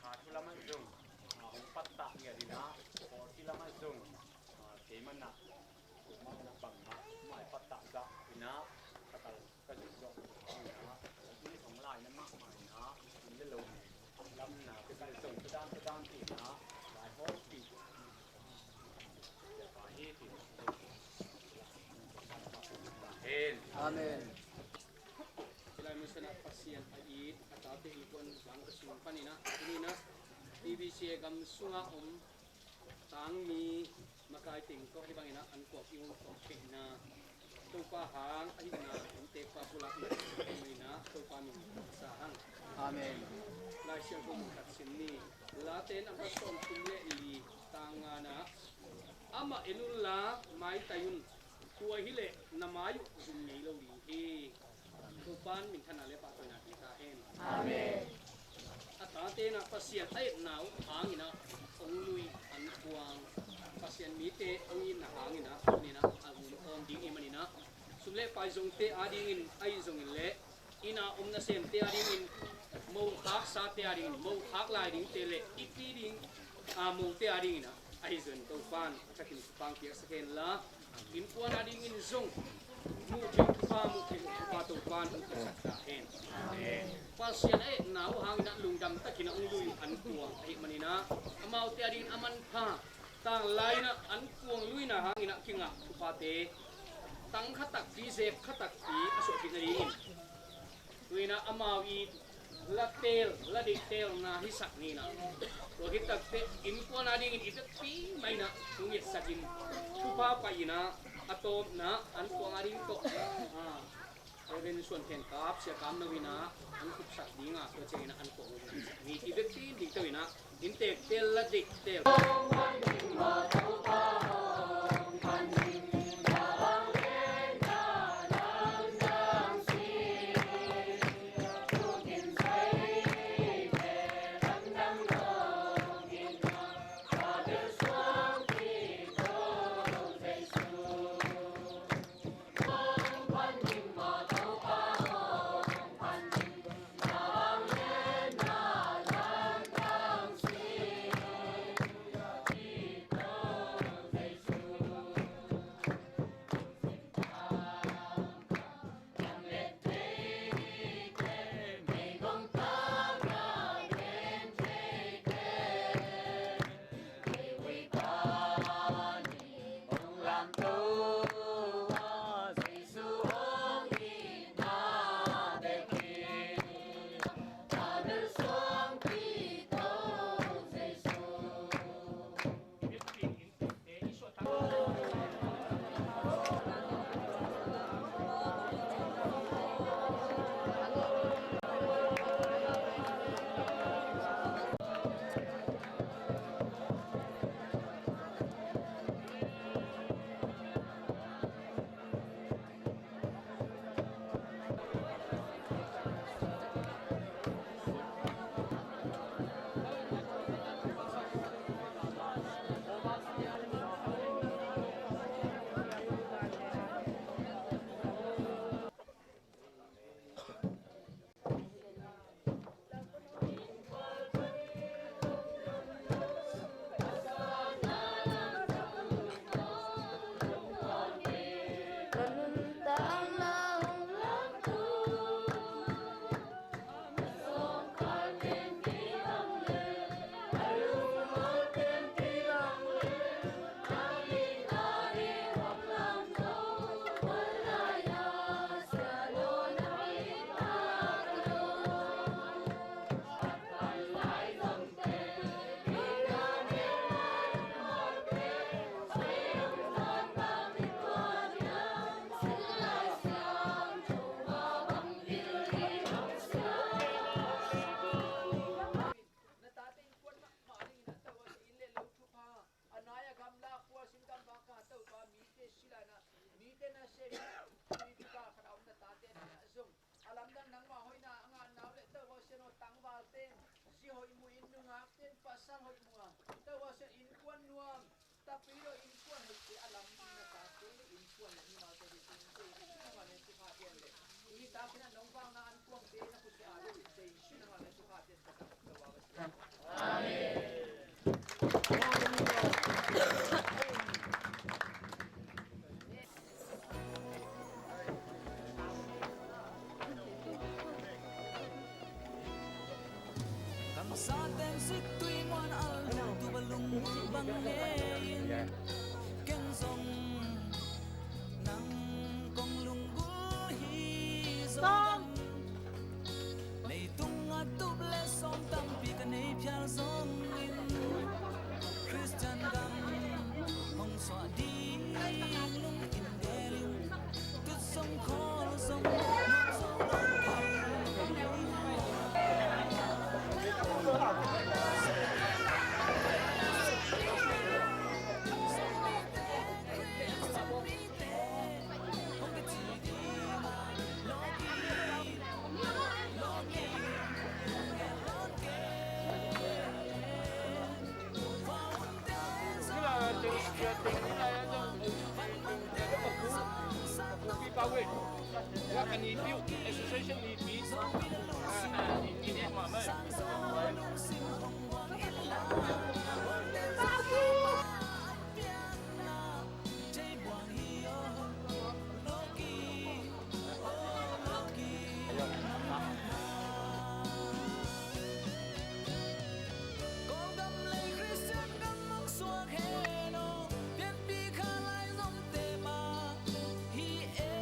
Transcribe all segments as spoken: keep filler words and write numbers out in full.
Kha thu lamah zong, a, hong pattah ngiat in ah, kawlpi lamah zong, a, keimah na, keimah na bangmah, mai pattah zah in ah, ka kal, ka zuk zawh in ah, hong lai na mahmah in ah, in le lo, lamna, ka kal zong, ka dan, ka dan ti in ah, lai hawlpih. Amen. Amen. Hilai mun sanah Pasian a it a tate innkuan zang ka sung panin ah, tuni in ah T B C A gam sungah om tangmi makai teng tawh hih bangin ah an kuak i hong kuak theihna Topa hang ahihna inntek pa pulakna in ah Topa min sa hang. Amen. Lai Siangtho mun khat sim ni. Late in a pasal thum le li tang nga na, amah en unla maitai un, tua hileh na mai uh zum ngei lo ding hi. Topa'n minthanna le pahtawina pia ta hen. Amen. A tate in ah Pasian a etna uh hangin ah hong lui an kuang, Pasian mite hong itna hangin ah, tuni in ah a hun awm ding i hih manin ah, sum le pai zongte adingin ahi zongin leh, inn a om nasemte adingin, mo khaksate adingin, mo khak lai dingte le i pi ding, a, mote adingin ah, ahi zongin Topa'n a thakin thupha piaksak hen la, innkuan adingin zong muh theih thupha, muh theih thupha Topa'n hong piaksak ta hen. Pasian a etna uh hangin ah lungdam takin ah hong lui an kuang ahih manin ah, amaute adingin a manpha, tanglai in ah an kuang luina hangin ah kingah thuphate tang kha takpi, zep kha takpi a suahkik nadingin, tu in ah amau i la teel, la deih teelna hisak ni in ah, tua khit takteh innkuan adingin i vekpi mah in ah hong etsakin, thupha pai in ah, a tawpna an kuang ading tawh, a, Reverend Suan Khen Kap, Sia Kam No in ah an khupsak ding a, tua ciangin ah an kuang hong etsak ni. I vekpi ding tawh in ah inntek teel, la deih teel. Sang hoih mua, tua sia innkuan nuam, tapi lo innkuan hoih te a lam na ta te innkuan le mimal te di te te nang le si pha te le. Ui ta kina nong bang na an kuang te na ku sia le te si nang le si pha te ta ta wa ba sia. Amen. Kamsa teng sik tui muan al tu balung bang ngei in, ken zong nang kong lunggulh hi zong. Leitung a tup le sawm tampi ka nei phial zongin, Khristian gam hong suah ding lungkim delin, tut zong khawl zong, muak zong lawng kei. Kawlgam lei Khristian gam mangsuak hen aw, pianpih kha lai zomte mah hi e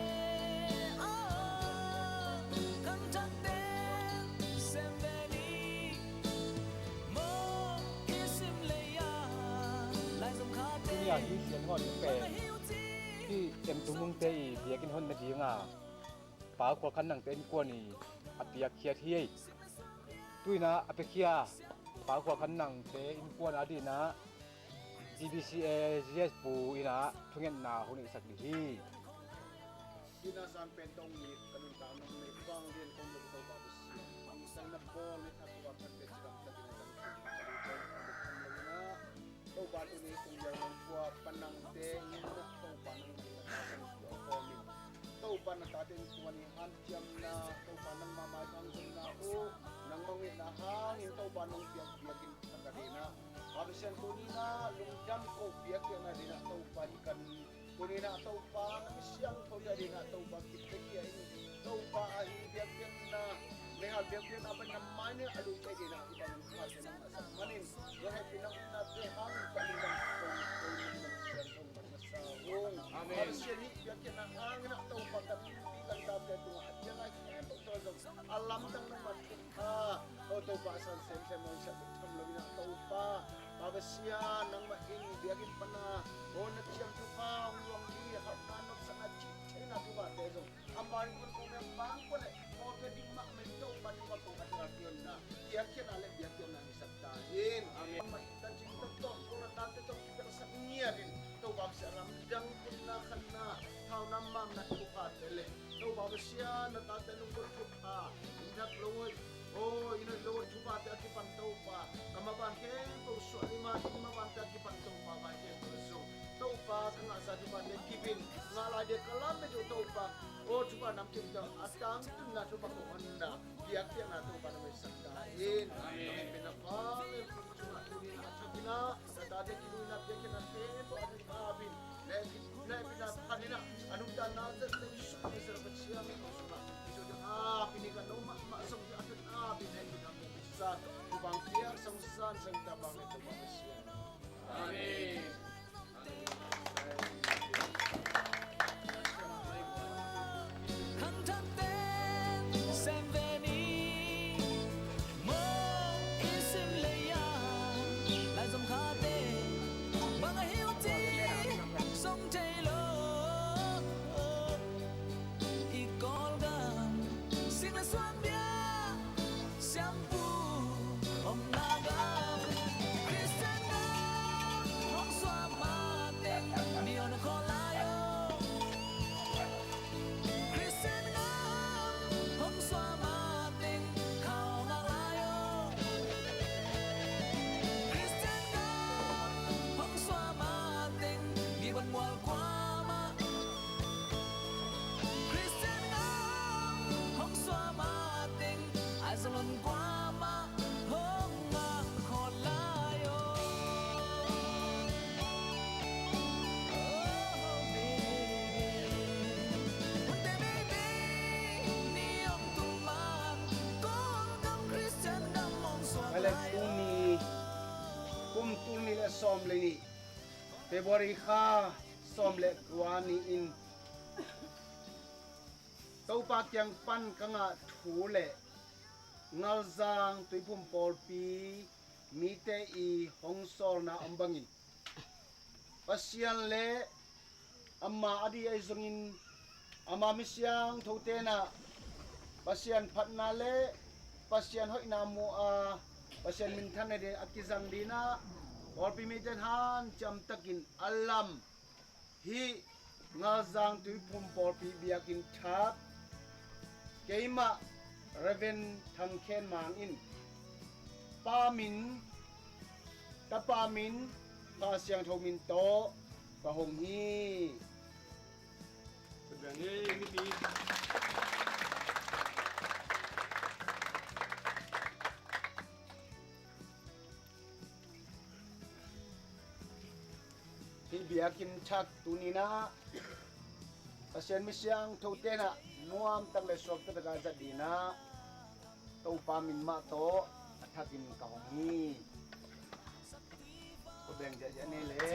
aw. Khangthakte sem ve ni maw, i sim lei a lai zom khate. Tuni a hi sian hon pen hi Tem Tung Mungte i biakinn hon nadinga Pau Khual Khan Nangte innkuan i a piakkhiat hi ei. Tuinah a piakhia Pau Khual Khan Nangte innkuan a dinah G B C A G S pu innah thungetna hun ihsak dih hi. Hina sang pen tong ni ka nuntak nong nei vang lian kong dong Topa Pasian. Ang sang na bol ni thak wa kan pe chiram takin kan kan kan kan lo na. Topa tuni kong yal nong kua panangte ni Topa nang ni na ta kong kua komin. Topa na tate ni kua ni han thiamna Topa nang mamai kang zong na u nang mong ni na hangin Topa nong piak piakin na ka dina. Pasian tuni na lungdam ko piak piak na dina Topa ni kan Tuni na Topa na misiangtho te ding a Topa kipte kia in Topa a hi biakpiakna meihal biakpiakna pen na mai ne a luite ding a i bang kha te na masa manin na hepina na te hang ka ni bang ko ko ni na misiangtho bang na sa hong. Amen. Pasian hi biakpiakna hang na Topa kan pi kan ta te tung a dia lai ke to to a lam tang na man A, o Topa san semsem hong siat ding tham lo in a Topa, Pa Pasian nangmah in biakinn pan a, o na thiam thupha hong luang ding, hauhna nopsakna cih theihna thuphate zong a mai khuan kong meng bang khuan le mawhte ding mahmah in Topa nangmah kong a thangah pionna, biakpiakna le biakpiakna hong sak ta in. Amen. Nangmah in tacing tawh tawh kong a tate tawh kipiaksak ngiat in Topa Pasian lamdang khutna khatna thauna mamna thuphate le Topa Pasian na tate nung kong thupha in thak lo oi. O, in oi lo oi thuphate a kipan Topa. Ka maban khempeuh suah ni ma in mabante a kipan Topa vai khempeuh zong Topa ka ngahsa thuphate kipin ngah lai dek ka lam me tu Topa. O, thupha nam kim dang a tangtunna thupha kong honna biakpiakna Topa na maisak ta in. Amen. Amen. Pen a pha le khum chungah tunin a thakin a na tate kinuina biakpiakna khempeuh a ding a bin. Na epina phanin a a nungta na zet le suk ni zet a Pasian mi kong sungah i zo ding a bin i ka no mahmah zong ding a tun a bin na epina phanin sa. Ku bang piak sang san sang ta bang le Topa Pasian. Amen. Khangthakte sem ve ni maw, i sim lei a lai zom khate bang a hiu ci zong thei lo. I Kawlgam sing le suan bia siampu omna gam Khristian gam hong February kha sawm le kua ni-in Topa kiang pan ka ngah thu le Ngalzang Tuiphum pawlpi mite i hong sawlna om bangin Pasian le ama a dih ahi zongin ama mi siangtho tenah Pasian phatna le Pasian hoihna mu a Pasian minthanna ding a kizang dinah pawlpi mite in hanciam takin a lam hih Ngalzang Tuiphum pawlpi biakinn thak keimah Reverend Thang Khen Mang in Pa min, Tapa min, Kha Siangtho min tawh ka hong hi. Hih biakinn thak tuninah Pasian mi siangtho tenah nuamtak le suakta taka zat dinah Topa min mah tawh a thakin ka hong hi. Ko beng ziahziah ni le.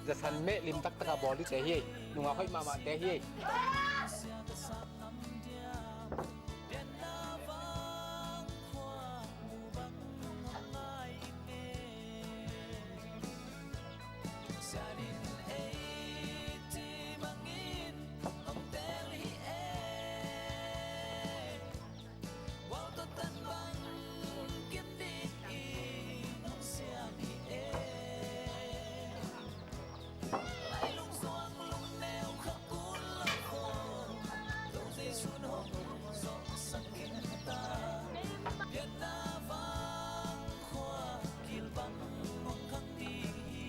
Zasan meh lim taktaka bawl dite hi. Nungak hoih mahmahte hi. Sianin ei ci bangin hong tel hi e. Gualtawtan bang kim dingin hong siam hi e. Lailung zuang lungneu kha kun lo khawm, Topa Jesu'n hong zawhsak khin ta. Pianna vang khua kilbang hong khang ding hi.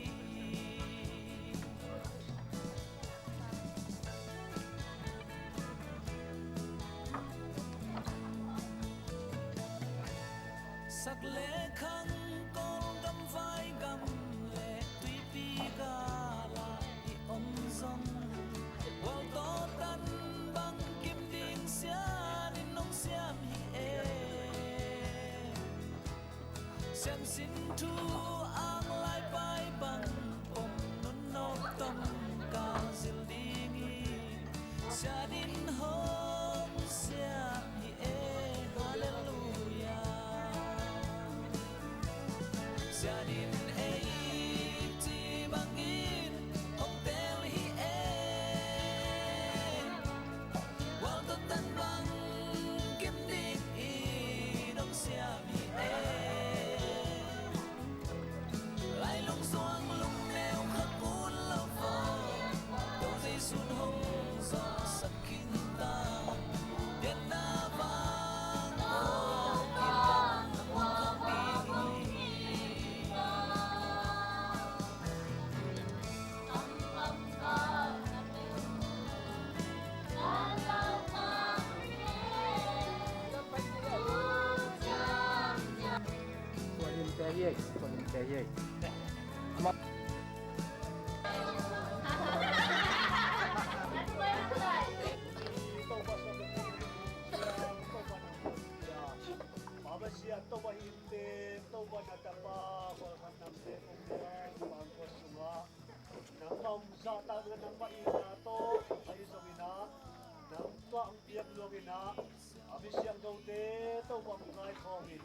Sak le khang, Kawlgam vaigam le tuipi galah i om zong, gualtawtan bang kim ding sianin hong siam hi e. Siansin thu ang laipai bang pom nun nawk tom kal zil ding hi. Sianin hong siam hi e, halleluiah. Sianin ei ci bangin hong tel hi e. Gualtawtan bang kim dingin hong siam hi e. Lailung zuang lungneu kha kun lo khawm, Topa Jesu'n hong zawhsak khin ta. Pianna vang khua kilbang hong khang ding hi. Kuan in te hi ei, kuan in te hi ei. Topa Pasian, Topa hi in te, Topa na tapa, khual khat nam te, kong te, bang khual sungah nangmah hong zahtakna, nangmah itna tawh ahi zongin ah, nang tuah hong piak nuam in ah, a mi siangthote Topa hong kaikhawm in.